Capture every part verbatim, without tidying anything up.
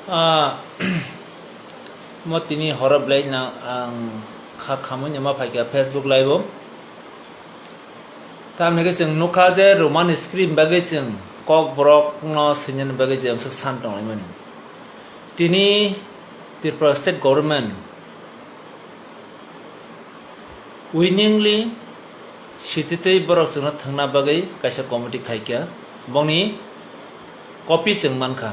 Ah, mo tini horo belai na ang kha khamui no ma phaikha Facebook live o. Tamni khe chwng nukha je Roman script bagwi chwng Kokborok no swinani bagwi je amswk san tonglaimani. Tini Tripura state government willingly sititwi borok chwngno thwngna bagwi kaisa committee khaikha, bongni copy chwng mankha.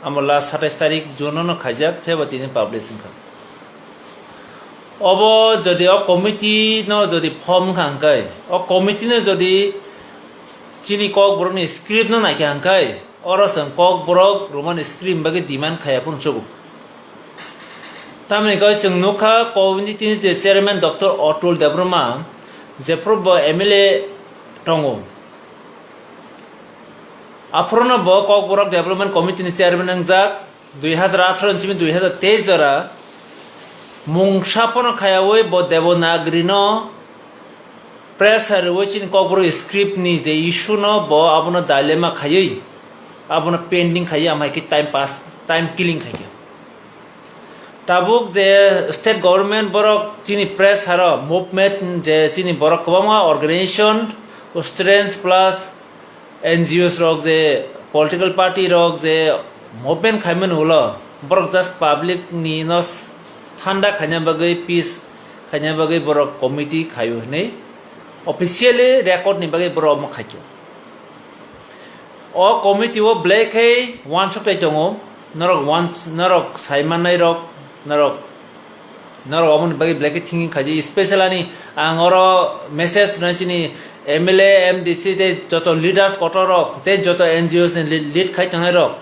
Amo last satais tarik June no khaijak, phebo tini publish wngkha. Obo jodi o committee no jodi form wngkha hwnkhe, o committee no jodi chini Kokborokni script no naikha hwnkhe, oro chwng Kokborok Roman script bagwi demand khaiya phano chugo. Tamni hwnkhe chwng nukha committee ni je chairman Doctor Atul Debbarma, jephru bo M L A tongo. Aphuru no bo Kokborok Development Committee ni chairman wngjak, dui hazar atharo ni simi dui hazar teis jora mungsa phano khayaui bo Devanagari no pressure rwui chini Kokborok script ni je issue no bo abono dilemma khaiwi, abono pending khaiwi, amhai khe time pass, time killing khaikha. Tabuk je state government borok chini press haro movement je chini borok kwbangma organization, students plus N G Os rok je political party rok je movement khaimani ulo borok just public ni no s-, thanda khaina bagwi, peace khaina bagwi borok committee khaio hinwi officially record ni bagwi borok omo khaikha. O committee o belai khe uansuk tei tongo, norok uans-, norok sai mannai rok, norok, norok omoni bagwi belai khe thinking khaidi, special ani ang oro message rwnai chini M L A, M D C tei joto leaders kotor rok tei joto N G Os ni lead, lead khai tongnai rok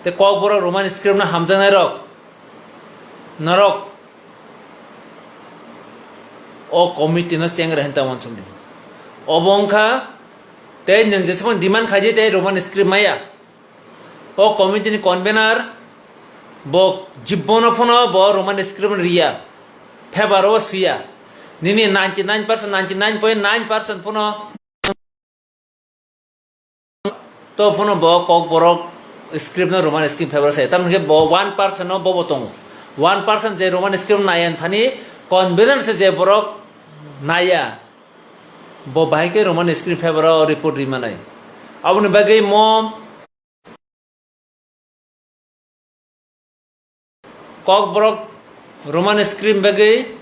tei Kokborok Roman script no hamjaknai rok, norok o committee no chengre hinta uansukdi. Obo wngkha tei nwng jesukmani demand khaidi tei Roman script maya. O committee ni convener bo jibbono phano bo Roman script no riya, paper o swiya. Nini ninety nine percent, ninety nine point nine percent phano to phano bo Kokborok script no Roman script paper saya. Tamni khe bo one percent no bobo tongo. One percent je Roman script naya thani convener se je borok naya. Bo bahai khe Roman script paper o report ri manai. Aboni bagwi mo Kokborok Roman script bagwi